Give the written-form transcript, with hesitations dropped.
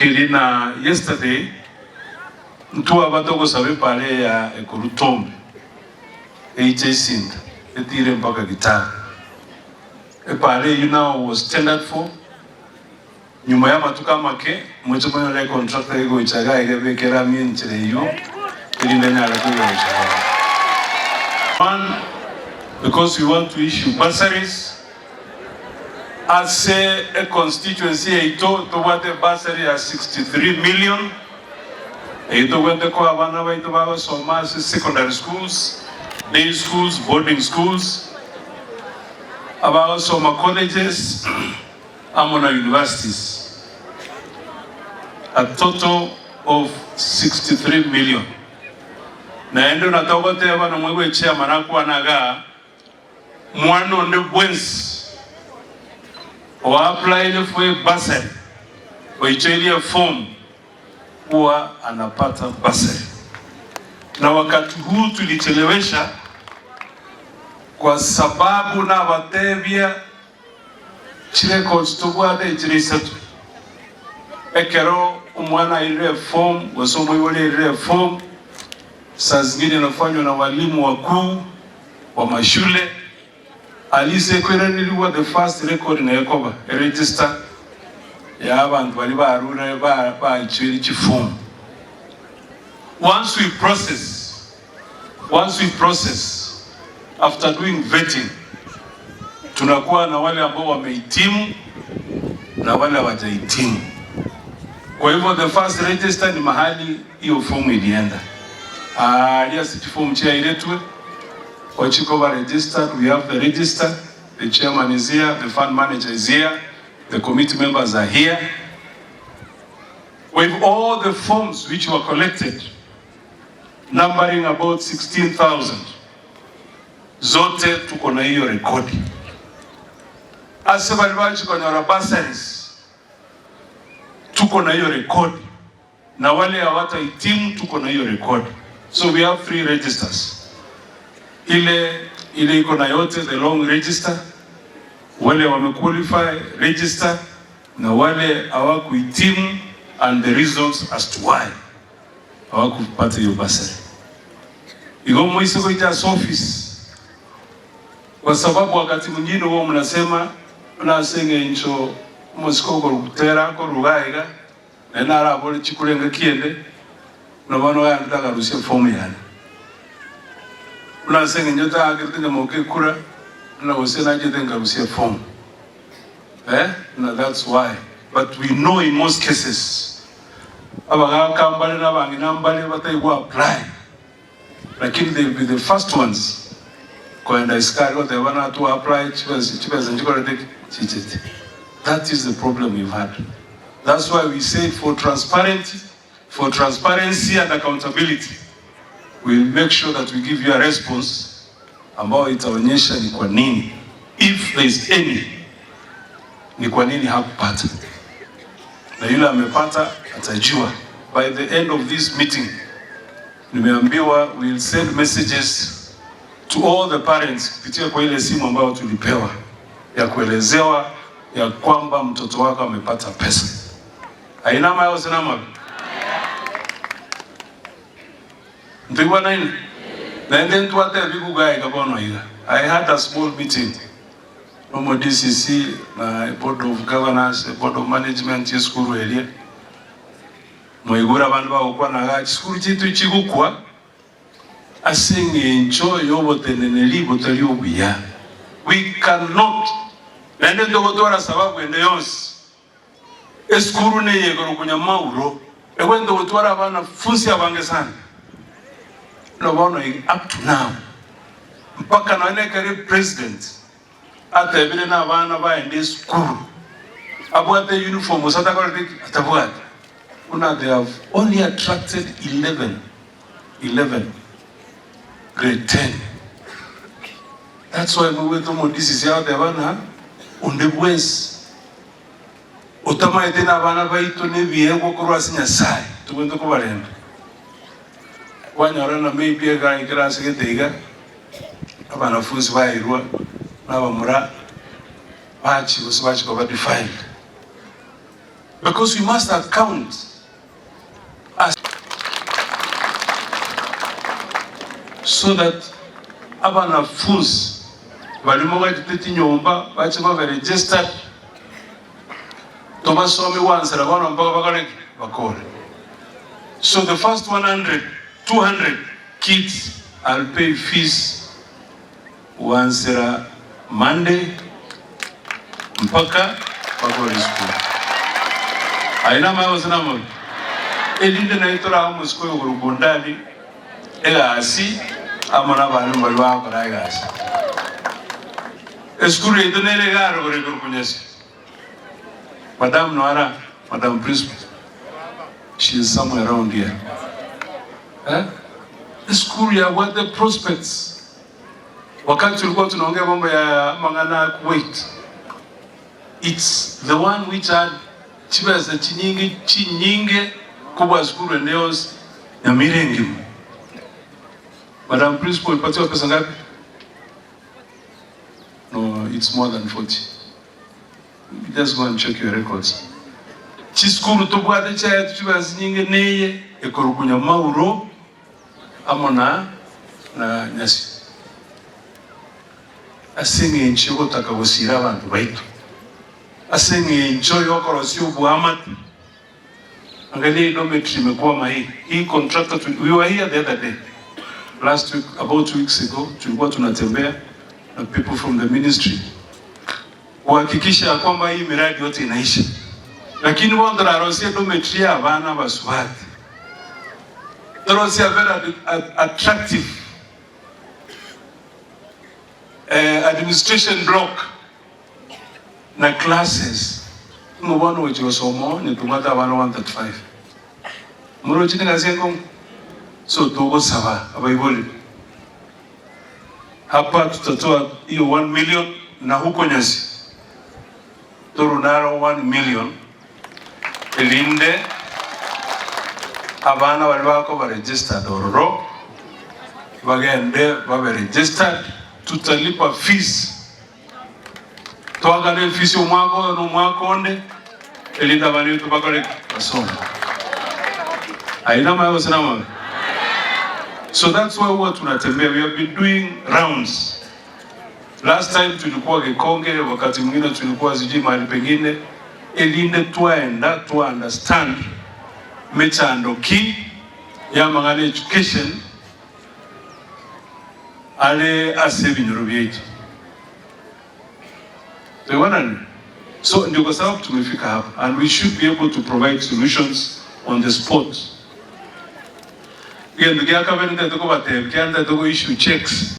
Eri na yesterday ntwaba togosaba epara eye ya ekorwa Tombe eiche Isinta etire mpaka Gitara. Epara eyio now was tendered for nyuma ya amatuko amake moche monyore econtractor egocha iga iga ebeke erami enchera eyio erinde enyare koigocha ororo. One because we want to issue bursaries. Ase econstituency yaito tobwate ebursary ya 63 million eyio tobwate koa abana baito bagosoma ase secondary schools, day schools, boarding schools, abagosoma colleges amo na universities. A total of 63 million. Naende buna togoteba nomwe bwe chairman akwane igaa, Mwana onde bwensi oapplyire for a bursary oichoirie eform huwa anapata bursary. Na wakati huu tulichelewesha kwa sababu nabatebia chirecords tobwate echire isato. Ekero omwana airire eform gose omoibori airire eform, saa zingine inafanywa na walimu wakuu wa mashule alise ekoiranerigwa the first record naye ekoba eregister ya abanto baria barure baichoire chiform. Once we process, once we process after doing vetting tunakuwa na wale ambao wamehitimu na wale hawajahitimu. Kwa hivyo the first register ni mahali Hiyo fomu ilienda aaria ase chifomu chiairetwe, ochikoba registered, we have the register, the chairman is here, the fund manager is here, the committee members are here. With all the forms which were collected numbering about 16,000 zote tuko na hiyo rekodi. Ase baria bachikonyora bursaries tuko na hiyo rekodi. Na wale hawatahitimu tuko na hiyo rekodi. So we have three registers. Ile ile iko na yote the long register, wale wamequalify register na wale hawakuhitimu and the reasons as to why hawakupata hiyo bursary. Igo moise goita ase office kwa sababu wakati mwingine huwa mnasema buna ase eng'encho omosike okorutera akoruga iga Naende narabore chikura engaki ende, buna bono gaki takarusia efomu yane. Buna ase eng'encho ntaakerete nyamoka ekura, buna gose nachete nkarusia efomu. Eh, buna that's why. But we know in most cases, abagaka mbare na abang'ina mbare batari go apply, lakini they will be the first ones koenda isiko aria goteba buna twa apply chibesa chibesa nchikorete ki? Chichete. That is the problem we've had. That's why we say for transparency, for transparency and accountability, we'll make sure that we give you a response ambayo itaonyesha ni kwa nini, if there is any, ni kwa nini hakupata, na yule amepata atajua. By the end of this meeting, nimeambiwa we'll send messages to all the parents kupitia kwa ile simu ambayo tulipewa ya kuelezewa ya kwamba mtoto wako amepata pesa. Aina mayo sina mabi. Ntoigwa naine? Naende ntwatebigwe iga iga bono iga. I had a small meeting nomo DCC na board of governors, board of management yesukuru eria. Mwaigure abande bagokwana iga, chisukuru chiaito chigokwa Ase engencho y'oboteneneri botari obuya. We cannot, naende ntogotwara sababu ende yonsi. Esukuru neye igoro konya mauro, egwenerete gotwara abana funsi abange sana. Buna bono iga up to now, mpaka nonya nekero epresident atebire na abana baende esukuru, abwate uniform gose atakorete ki? Atabwate. Buna they have only attracted 11 11 grade 10 that's why moigwete omodisisi agoteba ng'a onde bwensi otamaete na abana baito na ebiegwa korwa ase Nyasaye tobwenerete kobarenda. Kwanyora na maybe ega ekerasi gete iga abanafunzi bairwa na abamura bachi gose bachi koba defiled. Because we must account as so that abanafunsi baria mogachete chinyomba bache babe registered tobasomie gwansera bono mpaka bakore ki? Bakore. So the first 100, 200 kids I'll pay fees Gwansera Monday mpaka bakore esukuru. Aye namaya gose namabe? Erinde naye torabe omosike oyo korwa Bondari egasi amo nabalimu baria bagokora egasi. Esukuru yaito nere iga arogoro igoro konyasi. Madam Noara, Madam Principal, she is somewhere around here. Eh? Esukuru yabwate prospects. Wakati tulikuwa tunaongea mambo ya amang'ana a Kuwait, it's the one which had chibesa chinyinge chinyinge kobua sukuru ende yonsi Nyamira engima. Madam Principal ulipatiwa pesa ngapi? No, it's more than 40. Just go and check your records. Chisukuru tobwate chiaye chibesa chinyinge neye ekorokwa Nyamauro amo na na nyasi, ase engencho y'ogotaka gosiira abanto baito, ase engencho y'okorosia oboamate. Angalia hii dormitory imekwama hii. Hii contractor tu, we were here the other day. Last week, about 2 weeks ago, tulikuwa tunatembea na people from the ministry kuhakikisha ya kwamba hii miradi yote inaisha. Lakini bono torarosie dormitory ya abana abasubati. Torosie very attractive administration block na classes. Ng'o bono ogochia gosoma oo onye tobwate abana 135? Moroche negasi enkong'u? So togosaba abaibori hapa tutatoa hiyo 1 million na huko Nyasi torwe naro 1 million erinde abana baria bakoba registered ororo bagende babe registered tutalipa fees Toakane efisi omwaka oyo na omwaka onde, erinde abana baito bakore ki? Basome. Ayio namaya gose namabe? So that's why huwa tunatembea, we have been doing rounds. Last time tulikuwa Gekonge, wakati mwingine tulikuwa sijui mahali pengine, erinde twaenda twa understand mechando ki y'amang'ana education are ase ebinyoro biaito. Twaigwananire? So ndio kwa sababu tumefika hapa and we should be able to provide solutions on the spot. Egento gia kabere ntagete kobatebia, kiagera ntagete go issue checks.